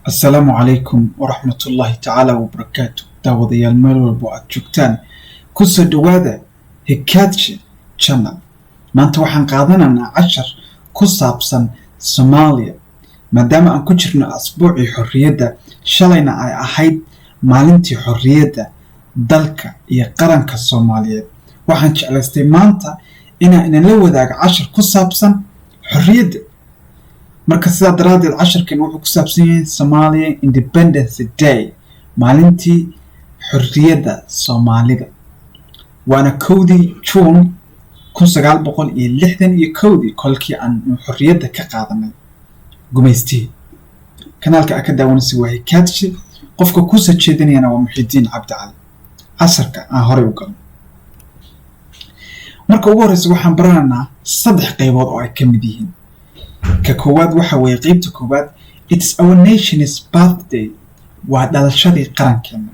Asalaamu calaykum waraxmatullaahi tacaala wabarakaatu. Daawadayaal, meel walbo aad joogtaan, kusoo dhowaada Hikaadshe Channel. Maanta waxaan qaadanaynaa cashar ku saabsan Soomaaliya, maadaama aan ku jirno asbuucii xorriyadda, shalayna ay ahayd maalintii xorriyadda dalka iyo qaranka Soomaaliyeed. Waxaan jeclaystay maanta inaan idinla wadaago cashar ku saabsan xorriyadda. Marka sidaa daraaddeed, casharkan wuxuu ku saabsan yahay Somalia Independence Day, maalintii xorriyadda Soomaalida, waana 1dii Juun 1961dii, kolkii aanu xorriyadda ka qaadanay gumaystihii. Kanaalka aad ka daawanaysa waa Hikaadshe, qofka kusoo jeedinayana waa Muxidiin Cabdi Cali. Casharka aan horey u galno. Marka ugu horreysa, waxaan baranaynaa saddex qaybood oo ay ka mid yihiin. Ka koowaad waxa weeye, qeybta koowaad, "It's our nation's birthday", waa dhalashadii qarankeena.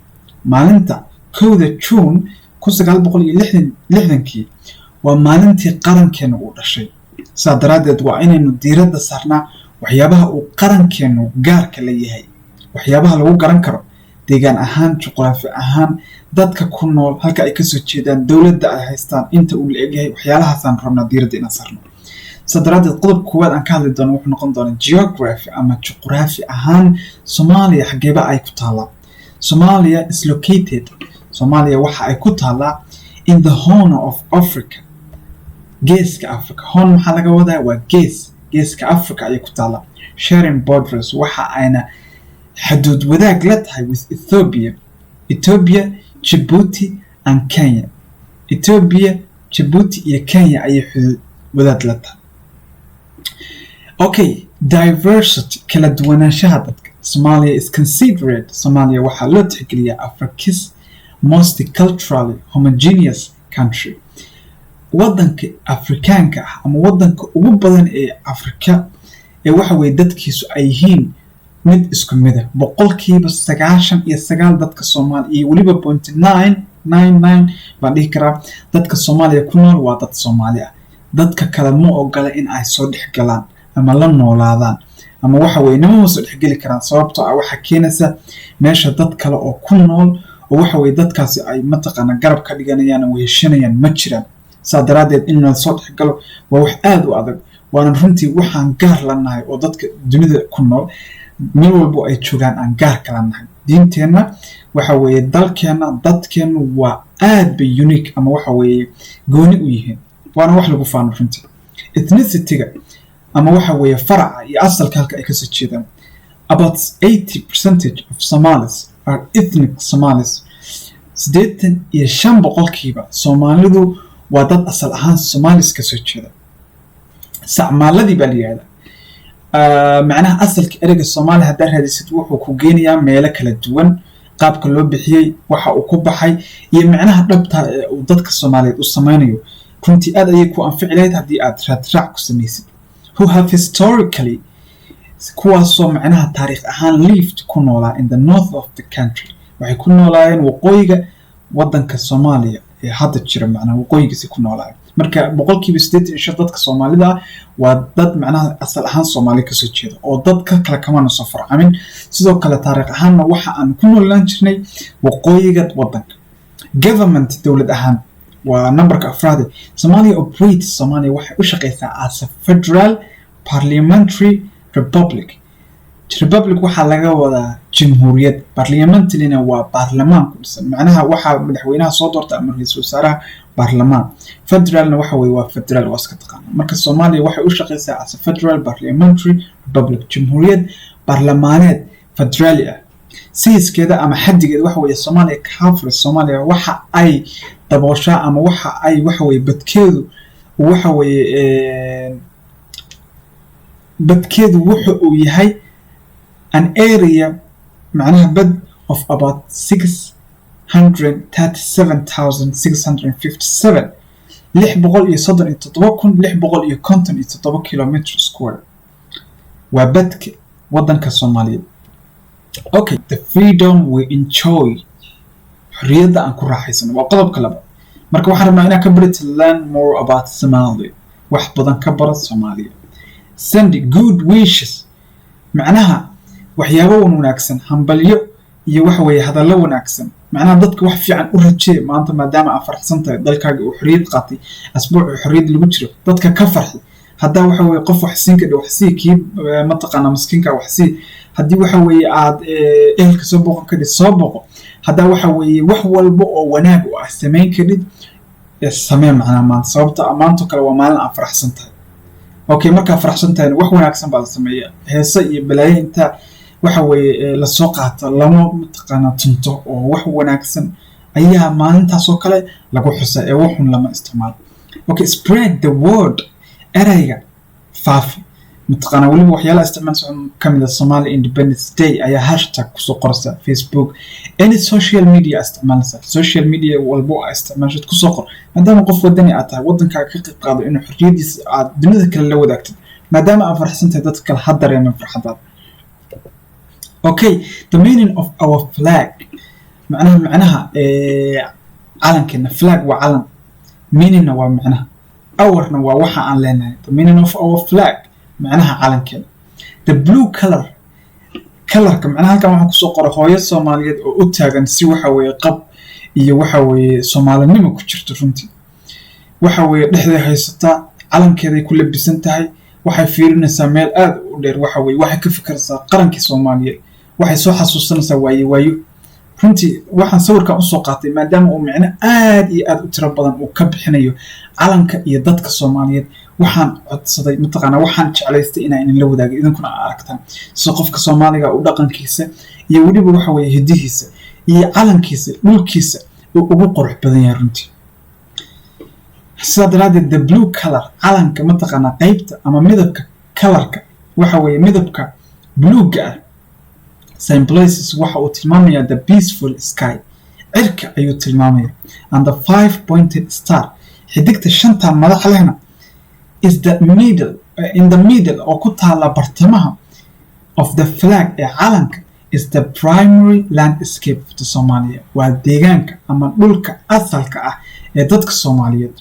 Maalinta 1da Juun 1960kii waa maalintii qarankeena uu dhashay. Sidaa daraaddeed, waa inaynu diiradda saarnaa waxyaabaha uu qarankeenu gaarka la yahay, waxyaabaha lagu garan karo deegaan ahaan, juqraafi ahaan, dadka ku nool, halka ay kasoo jeedaan, dowladda ay haystaan, inta uu la egyahay. Waxyaalahaasaan rabnaa diiradda inaan saarno. Sidaa daraaddeed, qodobka koowaad aan ka hadli doono wuxuu noqon doonaa geography ama juqraafi ahaan Soomaaliya xageeba ay ku taallaa. Somalia is located, Soomaaliya waxa ay ku taallaa, in the Horn of Africa, Geeska Africa. Horn maxaa laga wadaa? Waa gees. Geeska Africa ayay ku taallaa. Sharing borders, waxa ayna xaduud wadaag la tahay, with Ethiopia, Ethiopia, Djibouti and Kenya. Ethiopia, Djibouti iyo Kenya ayay xuduud wadaag la tahay. Okay, diversity, kala duwanaanshaha dadka. Somalia is considered, Somalia waxaa loo tixgeliyaa, Africa's most culturally homogeneous country, wadanka Afrikaanka ah ama wadanka ugu badan ee Afrika ee waxa weye dadkiisu ay yihiin mid isku mid ah. 99% dadka Soomaaliya iyo weliba 0.999 baan dhihi karaa, dadka Soomaaliya ku nool waa dad Soomaali ah. Dadka kale ma ogola in ay soo dhex galaan ama la noolaadaan ama waxa weye nimama soo dhexgeli karaan, sababtoo ah waxaa keenaysa meesha dad kale oo ku nool oo waxa weye dadkaasi ay mataqaana garab ka dhiganayaan oo weheshanayaan ma jiraan. Saa daraaddeed, in la soo dhexgalo waa wax aada u adag, waana runtii waxaan gaar la nahay oo dadka dunida ku nool meel walbo ay joogaan aan gaar kala nahay. Diinteenna, waxa weeye dalkeenna, dadkeennu waa aad bay unique ama waxa weeye gooni u yihiin, waana wax lagu faano runtii. Ethnicity-ga ama waxa weeye faraca iyo asalka halka ay kasoo jeedaan. About 80 percentage of Somalis are ethnic Somalis. 85% Soomaalidu waa dad asal ahaan Somalis kasoo jeeda. Sacmaaladii baa la yihahdaa. Macnaha asalka ereyga Soomaali haddaa raadisid, wuxuu ku geenayaa meelo kala duwan, qaabka loo bixiyey, waxa uu ku baxay iyo macnaha dhabta ee uu dadka Soomaaliyeed u sameynayo. Runtii aad ayay ku anfici lahayd haddii aad raadraac ku samaysid. Who have historically, kuwaasoo macnaha taariikh ahaan, lived, ku noolaa, in the north of the country, waxay ku noolaayeen waqooyiga wadanka Soomaaliya ee hadda jira, macnaha waqooyigiisi ku noolaayeen. Marka 85% dadka Soomaalida ah waa dad macnaha asal ahaan Soomaali kasoo jeeda oo dad ka kale kamana soo farcamin. Sidoo kale, taariikh ahaanna waxa aan ku noolaan jirnay waqooyiga wadanka. Government, dowlad ahaan, waa numberka afraade. Somalia operates, Somalia waxay u shaqeysaa, as a federal parliamentary republic. Republic waxaa laga wadaa jamhuuriyad, parliamentaryna waa baarlamaan ku dhisan, macnaha waxaa madaxweynaha soo doorta ama ra-iisul wasaaraha baarlamaan. Federalna waxa weye waa federal, waa iska taqaana. Marka Soomaaliya waxay u shaqeysaa as a federal parliamentary republic, jamhuuriyad baarlamaaneed federaali ah. Sizekeeda ama xaddigeeda waxa weeye, Soomaaliya covers, Soomaaliya waxa ay dabooshaa ama waxa ay waxa weye badkeedu, waxa weeye badkeedu wuxa uu yahay an area, macnaha bad, of about 637,657, 637,657 kilometer square waa badka waddanka Soomaaliyeed. Okay, the freedom we enjoy, xorriyadda aan ku raaxaysano, waa qodobka labaad. Marka waxaan rabnaa inaan ka barito, learn more about Somalia, wax badan ka baro Soomaaliya. Send good wishes, macnaha Waxyaabo wan wanaagsan, hambalyo iyo waxa weeye hadallo wanaagsan, macnaha dadka wax fiican u rajee maanta, maadaama aad faraxsan tahay, dalkaaga uu xorriyad qaatay, asbuuc xorriyad lagu jiro. Dadka ka farxi. Haddaa waxa weeye qof wax siin kadhi, wax sii. Kii mataqaanaa maskiinka wax sii. Haddii waxa weeye aad ehelka soo booqan kadhid, soo booqo. Haddaa waxa weeye wax walba oo wanaag u ah samayn kadhid, samee macnaha maanta, sababta maanto kale waa maalin aad faraxsan tahay. Okay, markaa faraxsan tahayna wax wanaagsan baa la sameeya. Heese iyo balaayo inta waxa weeye lasoo qaato lama mataqaanaa tunto, oo wax wanaagsan ayaa maalintaasoo kale lagu xusa ee waxun lama isticmaalo. Okay, spread the word, ereyga faafi. Mataqaanaa weliba waxyaalaha isticmaalsa kamid ah Somali Independence Day ayaa hashtag kusoo qoraysa Facebook, any social media isticmaalaysa, social media walbo aa isticmaashad kusoo qor, maadaama qof wadani aad tahay, waddankaaga ka qayb qaado inuu xorriyadiisa aad dunida kale la wadaagtid. Maadaama aad farxsan tahay, dadka kale ha dareemen farxadaada. Okay, the meaning of our flag, macnaha calankeena. Flag waa calan, meaningna waa macnaha, ourna waa waxa aan leenahay. The meaning of our flag, macnaha calankeena. The blue color, colorka macnaha. Halkan waxaan kusoo qoray hooyo Soomaaliyeed oo u taagan si waxa weeye qab iyo waxa weeye Soomaalinimo ku jirto. Runtii waxa weeye dhexday haysataa calankeeday ku labisan tahay, waxay fiirinaysaa meel aad u dheer. Waxa weeye waxay ka fikiraysaa qarankii Soomaaliyeed, waxay soo xasuusanaysaa waaye waayo. Runtii waxaan sawirkan usoo qaatay maadaama uu micno aad iyo aad u tiro badan uu ka bixinayo calanka iyo dadka Soomaaliyeed. Waxaan codsaday, mataqaanaa, waxaan jeclaystay inaan idinla wadaago, idinkuna aa aragtaan sida qofka Soomaaliga u dhaqankiisa iyo weliba waxa weeye hidihiisa iyo calankiisa, dhulkiisa uu ugu qurux badan yahay runtii. Sidaa daraaddeed, the blue color, calanka mataqaanaa qeybta ama midabka colorka, waxa weeye midabka bluega ah, symbolizes, waxa uu tilmaamayaa, the peaceful sky, cirka ayuu tilmaamaya, and the five pointed star, xidigta shanta madax lehna, is the middle, in the middle, oo ku taala bartamaha, of the flag, ee calanka, is the primary landscape of the Somalia, waa deegaanka ama dhulka asalka ah ee dadka Soomaaliyeed.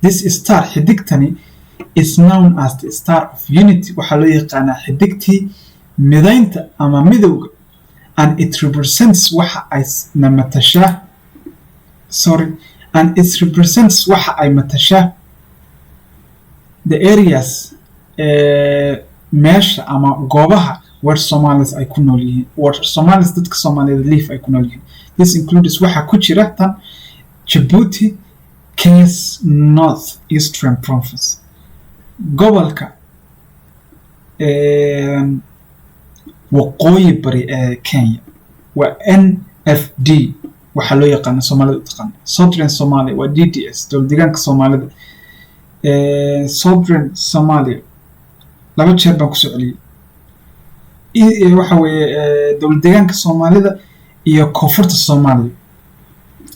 This star, xidigtani, is known as the star of unity, waxaa loo yaqaanaa xidigtii midaynta ama midowga, and it represents, waxa ay na matashaa, sorry, and it represents, waxa ay matashaa, the areas, meesha ama goobaha, where Somalis ay ku nool yihiin, where Somalis, dadka Soomaaliyeed, live, ay ku nool yihiin. This includes, waxaa ku jira tan, Djibouti, Kenya's North Eastern Province, gobolka waqooyi bari ee Kenya, waa NFD waxaa loo yaqaana, Soomaalida u taqaana. Southern Somalia waa DDS, dowlad deegaanka Soomaalida. Southern Somalia laba jeer baan kusoo celiyey. Waxa weeye dowlad deegaanka Soomaalida iyo koonfurta Soomaaliya.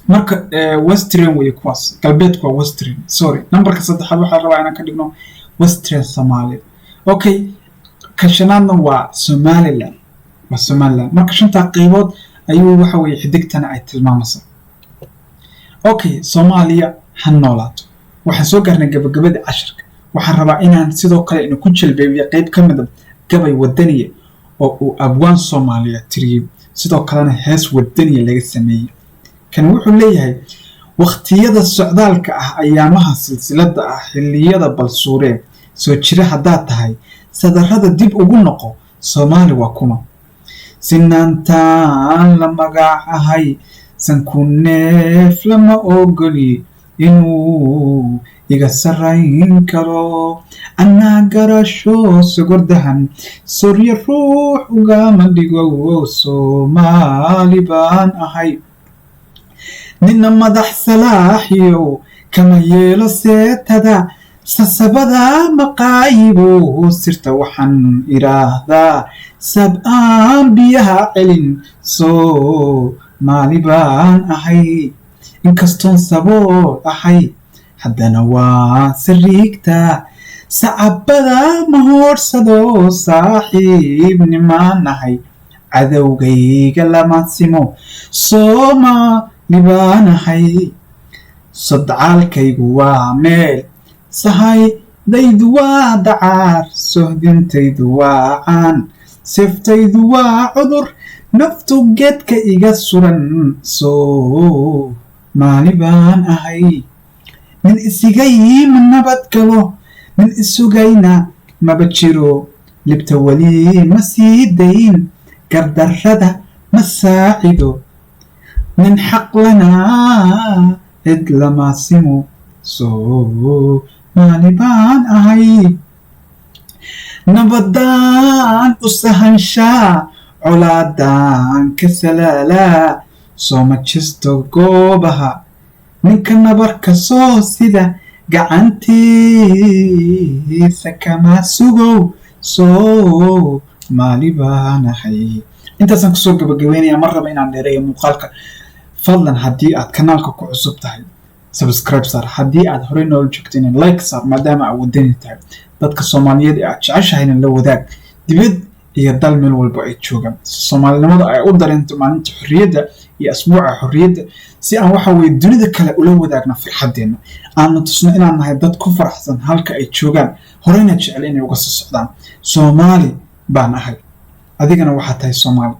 Marka Western weye kuwaas, galbeedku waa Western. Sorry, numberka saddexaad waxaa rabaa inaan ka dhigno Western Somalia. Okay, ka shanaadna waa Somaliland, waa Somaliland. Marka shantaa qeybood ayuu waxa weeye xidigtana ay tilmaamaysaa. Okay, Soomaaliya ha noolaato. Waxaan soo gaarnay gabagabadii cashirka. Waxaan rabaa inaan sidoo kale ina ku jalbeebiyo qeyb ka mida gabay wadaniya oo uu abwaan Soomaaliya tiriyey, sidoo kalena hees wadaniya laga sameeyey. Kan wuxuu leeyahay: wakhtiyada socdaalka ah, ayaamaha silsiladda ah, xilliyada balsuuree soo jira haddaad tahay, sadarrada dib ugu noqo. Soomaali waa kuma? Sinaantaan la magacahay, sanku neef lama ogoli inuu iga sarrayn karo. Annaa garasho sogordahan soryo ruux ugama dhigo. Soomaali baan ahay, nina madax salaaxiyow kama yeelo seetada, sasabada maqaayibo. Sirta waxaan idhaahdaa, sab aan biyaha celin. Soomaali baan ahay, inkastoon sabool ahay, haddana waa sariigta. Sacabada ma hoorsado, saaxiibnimaan ahay, cadowgayga lama simo. Soomaali baan ahay, sodcaalkaygu waa meel, sahaydaydu waa dacaar, sohdintaydu waa caan. Seeftaydu waa cudur, naftu geedka iga suran. Soomaali baan ahay. Nin isigay ma nabad galo, nin isugayna maba jiro. Libta weli ma sii dayn, gardarrada ma saacido. Nin xaq lanaa cid lama simo. Soomaali baan ahay. Nabadaan u sahanshaa, colaadaan ka salaalaa. Soo ma jisto goobaha ninka nabarka soo sida, gacantiisa kama sugow. Soomaali baan ahay. Intaasaan kusoo gabagabeynaya. Mar raba inaan dheereeyo muuqaalka. Fadlan, haddii aad kanaalka ku cusub tahay, subscribe saar. Haddii aad horey noola joogtayna, like saar, maadaama aad wadani tahay. Dadka Soomaaliyeed ee aad jeceshahayna la wadaag, dibad iyo dal meel walba ay joogaan, si Soomaalinimada ay u dareento maalinta xorriyadda iyo asbuuca xorriyadda, si aan waxa weye dunida kale ula wadaagno farxaddeenna, aanu tusno inaan nahay dad ku faraxsan halka ay joogaan, horeyna jecel inay uga soo socdaan. Soomaali baan ahay, adigana waxaa tahay Soomaali.